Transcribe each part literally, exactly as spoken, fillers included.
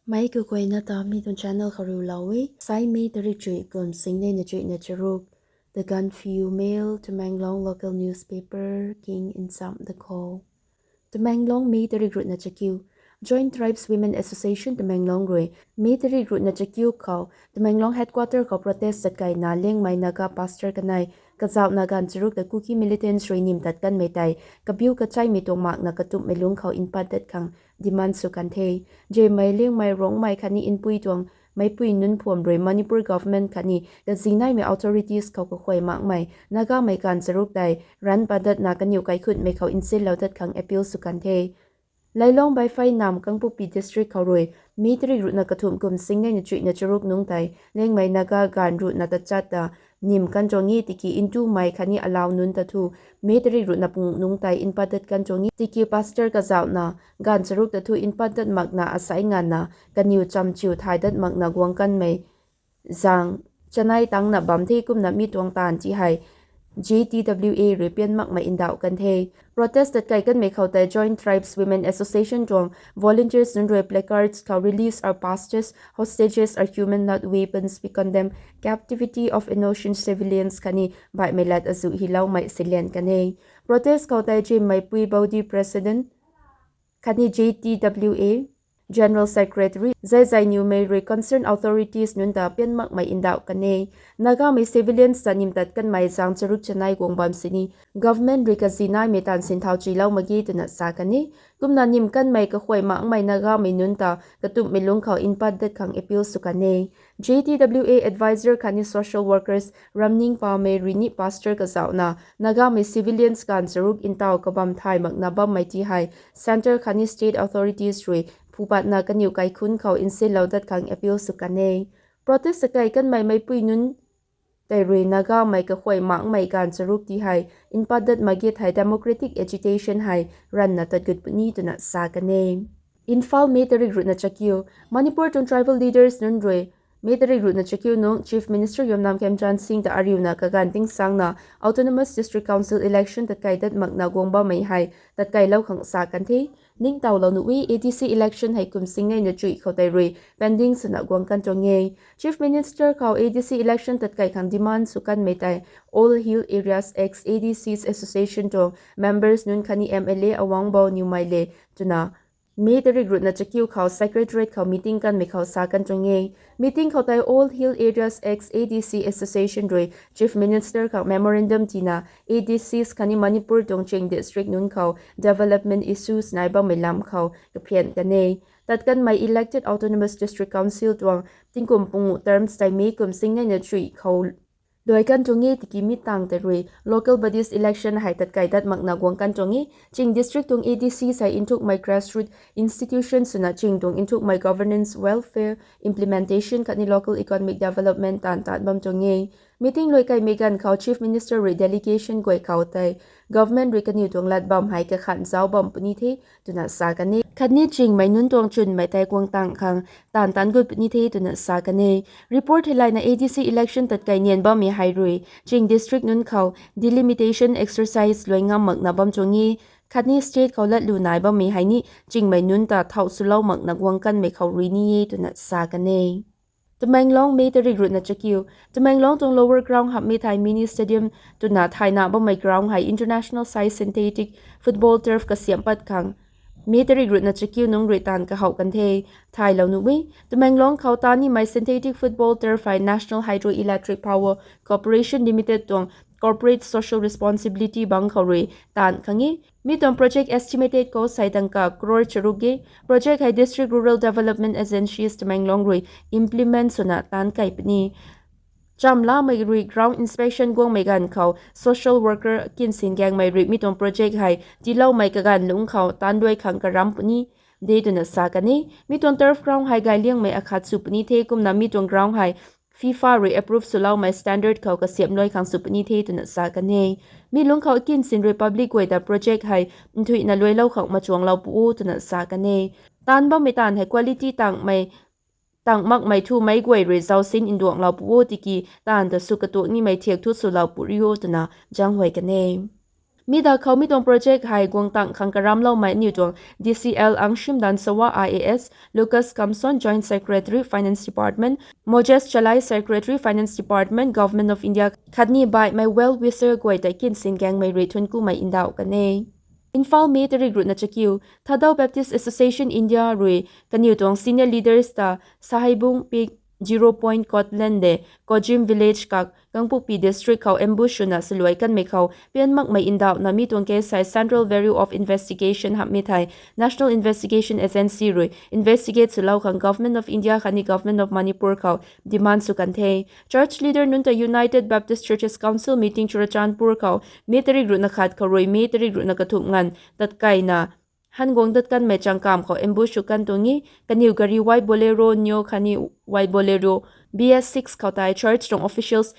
Mei kaguayna ta mi tuang channel khou riulou e. Sai May tarik chuih kum singnei na chuihna charuk. The Gaanphiu Mail, Tamenglong local newspaper, king ncham da kho. Tamenglong, May tarik ruhna chakiu. Joint Tribes Women Association Tamenglong rui May tarik ruhna chakiu khou Tamenglong headquarter khou protest tatkaina Liangmei Naga pastor kanei kazauhna gaanv charuk ta Kuki militants rui nim tat kanmei tei kabiu kachaimei tuang makna katumhmei lungc khou npat dat khang demand sw kan the. Zemei, Liangmei, Rongmei khatni Inpui tuang meicpui nunc phuam rui Manipur government khatni kazi naimei authorities khou kakhuay makmei Nagamei gaanv charuk tei ranv pat datna kaniw kaikhutmei khou nsinlou dat khang appeal sw kan the. Leilong Baifei Nam, Kangpokpi district khou rui May tarik ruhna kathumh kum singnei na chuihna charuk nungc tei Liangmei Naga gaanv ruhna tachat ta nim kan tuang e tiki ntumei khatni alau nunc ta thu May tarik ruhna panguh nungc tei npat dat kan tuang e tiki pastor kazauhna gaanv charuk ta thu npat dat makna asai nganvna kaniw chamchiu thay dat makna guang kanmei zaeng chanei tangcna bam the. Kumna mi tuang taanv ti hei J T W A rui pian makmei ndauh kan the. Protest tatkai kanmei khou tei Joint Tribes Women Association tuang volunteers nunc rui placards khou Release our pastors, hostages are human, not weapons, we condemn captivity of innocent civilians khatni baihmei lat azuh hyloumei silian kan e. Protest khou tei Zemmeipui Body president khatni J T W A General Secretary Zai Zainiumei rui concerned authorities nunc ta pian makmei ndauh kan e. Nagamei civilians ta nim tat kanmei zaeng charuk chanei guang bam sini government rui kazi naimei taanv sinthau chuilou mak ge twna sa kan e. Kumna nim kanmei kakhuay makmei Nagamei nunc ta katumhmei lungc khou npat dat khang appeal sw kan e. J T W A advisor khatni social workers Ramning Pamei rui ni pastor kazauhna Nagamei civilians gaanv charuk ntaw kabam thay makna bammei ti hei centre khatni state authorities rui phupatna kaniw kaikhunc khou nsinlou dat khang appeal sw kan e. Protest tatkai kanmei meicpui nunc tei rui Nagamei kakhuay makmei gaanv charuk ti hei npat dat mak ge thei democratic agitation hei ranvna tat gut puni twna sa kan e. Imphal, May tarik ruhna chakiu. Manipur tuang tribal leaders nunc rui May tarik ruhna chakiu nungc Chief Minister Yumnam Khemchand Singh ta ariuna kaganv tingsangna Autonomous District Council election tatkai dat makna guang bammei hei tatkailou khang sa kan the. Ningtowlou nuh e, A D C election hei kum singnei na chuih khou tei rui pending swna guang kan tuang e. Chief Minister khou A D C election tatkai khang demand sw kanmei tei All Hill Areas Ex A D Cs Association tuang members nunc khatni M L A Awangbow Newmai le twna May tarik ruhna chakiu khou secretariat khou meeting kanmei khou sa kan tuang e. Meeting khou tei All Hill Areas Ex A D C Association rui Chief Minister khang memorandum tina A D Cs khatni Manipur tuang ching district nunc khou development issues nai bammei lam khou kaphian kan e. Tat kanmei elected Autonomous District Council tuang tingkum panguh terms tei May kum singnei na chuih khou luai kan tuang e tiki mi tangv tei rui local bodies election hei tatkai dat makna guang kan tuang e. Ching district tuang A D Cs hei nthukmei grassroot institution swna ching tuang nthukmei governance, welfare, implementation khatni local economic development taanv taanc bam tuang e. Meeting luai kaimei ganv khou Chief Minister rui delegation guay khou tei government rui kaniw tuang lat bam hei kakhan zauc bam puni the twna sa kan e. Khatni chingmei nunc tuang chwnmei tei guang tang khang taanv taanc gut puni the twna sa kan e. Report hei layna A D C election tatkai nian bammei hei rui ching district nunc khou delimitation exercise luai ngam makna bam tuang e. Khatni state khou latlu nai bammei hei ni chingmei nunc ta thau swlou makna guang kanmei khou rui ni e twna sa kan e. Tamenglong, May tarik ruhna chakiu. Tamenglong tuang lower ground hamhmei thei mini stadium twna thayna bammei ground hei international size synthetic football turf kasiamh pat khang May tarik ruhna chakiu nungc rui taanv kahow kan the. Thaylou nuh e, Tamenglong khou taan nimei synthetic football turf hei National Hydroelectric Power Corporation Limited tuang corporate social responsibility bang khou rui taanv khang e. Mi tuang project estimated cost hei tangka crore charuk e. Project hei District Rural Development Agencies Tamenglong rui implement swna taanc kai puni. Chamlamei rui ground inspection guangmei ganv khou social worker Kinsin Gaengmei rui mi tuang project hei tiiloumei kaganv lungc khou taanc luai khang karam puni de twna sa kan e. Mi tuang turf ground hei gayliangmei akhat sw puni the kumna mi tuang ground hei FIFA rui approve swloumei standard khou kasiamh luai khang sw puni the twna sa kan e. Mi lungc khou Kinsin rui public guay ta project hei nthuihna luailou khang machuanglou pu o twna sa kan e. Taanc bammei taanv hei quality tangmei tang makmei thu meic guay rui zausin nduanglou pu o tiki taanv ta sw katuak nimei thiak thu swlou pu rio twna zaenghuay kan e. Mi da khou mi tuang project hei guang tang khang karamloumei aniu tuang D C L Angshim Danshawa I A S, Lucas Kamson, Joint Secretary, Finance Department, Moses Chalai, Secretary, Finance Department, Government of India, khatni baihmei well wisher guay tei kin sin gaengmei rui thuanc kumei ndauh kan e. Imphal, May tarik ruhna chakiu. Thadou Baptist Association India rui kaniw tuang senior leaders ta Sahaibung Peak, Zero Point, Kotland de Kojim Village kak Kangpokpi District khou ambush swna saluai kanmei khou pian makmei ndauhna mi tuang case hei Central Bureau of Investigation hamhmei thei National Investigation Agency rui investigate swlou khang Government of India khatni Government of Manipur khou demand sw kan the. Church leader nunc ta United Baptist Churches Council meeting Churachandpur khou May tarik ruhna khat khou rui May tarik ruhna kathumh nganv tatkaina hanguang dat kanmei changkam khou ambush sw kan tuang e. Kaniw gari White Bolero, Neo khatni White Bolero B S six khou tei church tuang officials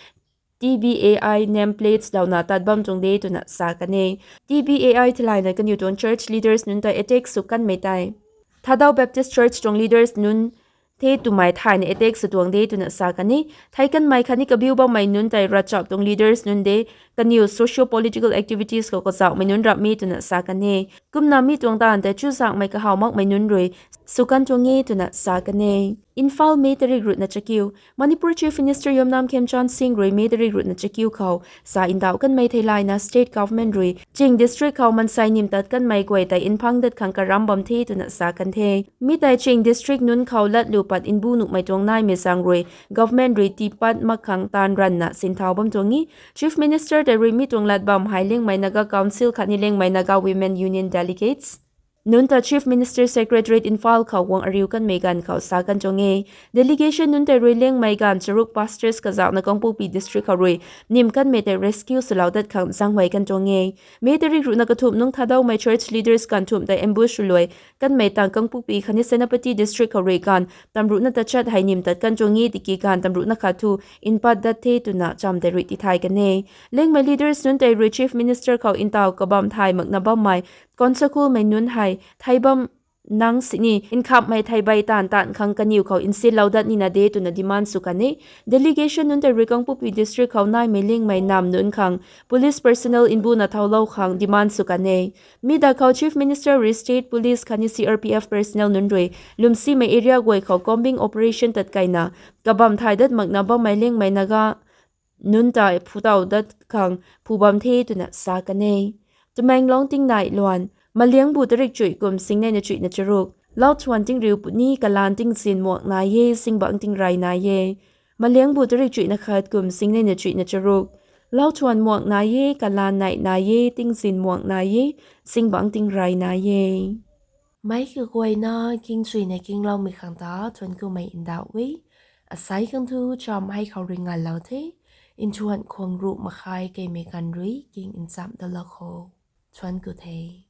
T B A I name plates louna tat bam tuang de twna sa kan e. T B A I theilayna kaniw tuang church leaders nunc ta attack sw kanmei tei Thadou Baptist Church tuang leaders nunc the twmei thayna attack sw tuang de twna sa kan e. Thei kanmei khatni kabiu bammei nunc tei ravchap tuang leaders nunc de, kaniw socio-political activities khou kazauhmei nunc rapmei twna sa kan e. Kumna mi tuang taanv tei chuzaenghmei kahaw makmei nunc rui sw kan tuang e twna sa kan e. Imphal, May tarik ruhna chakiu. Manipur Chief Minister Yumnam Khemchand Singh rui May tarik ruhna chakiu khou sa ndauh kanmei theilayna state government rui Ching district khou mansei nim tat kanmei guay tei mphang dat khang karam bam the twna sa kan the. Mi tei Ching district nunc khou latlu pat mbu nuhmei tuang naimei zaeng rui government rui tiipat mak khang taanv ranvna sinthau bam tuang e. Chief Minister tei rui mi tuang lat bam hei Liangmei Naga Council khatni Liangmei Naga Women Union delegates nunc ta Chief Minister Secretariat Imphal khou guang ariu kanmei ganv khou sa kan tuang e. Delegation nunc tei rui Liangmei ganv charuk pastors kazauhna Kangpokpi district khou rui nim kanmei tei rescue swlou dat khang zaenghuay kan tuang e. May tarik ruhna kathumh nung Thadoumei church leaders ganv thumh tei ambush swluai kanmei tang Kangpokpi khatni Senapati district khou rui ganv tamruhna tachat hei nim tat kan tuang e, tiki ganv tamruhna khat thu mpat dat the twna cham tei rui tithay kan e. Liangmei leaders nunc tei rui Chief Minister khou ntaw kabam thay makna bammei council schoolmei nunc hei thei bam nang sini nkhamhmei theibei taanv taanv khang kaniw khou nsinlou dat nina de twna demand sw kan e. Delegation nunc tei rui Kangpokpi district khou naimei Liangmei nam nunc khang police personnel mbuna thaulou khang demand sw kan e. Mi da khou Chief Minister rui state police khatni C R P F personnel nunc rui lwmsimei area guay khou combing operation tatkaina kabam thay dat makna bammei Liangmei Naga nunc tei phutow dat khang phu bam the twna sa kan e. Tamenglong tingnai luan. Maliangbu tarik chuih kum singnei na chuihna charuk. Lauthuan tingriu puni kalan tingzin muak nai e, singbangc tingrey nai e. Maliangbu tarik chuihna khat kum singnei na chuihna charuk. Lauthuan muak nai e, kalan neih nai e, tingzin muak nai e, singbangc tingrey nai e. Meic kaguayna kingchuina kingloumei khang ta thuanc kumei ndauh e. Asei khang thu cham hei khou rui nganlou the. Nthuan khwang ruh makhai keimei ganv rui king nchamh dalou kho. Thuanc ku the.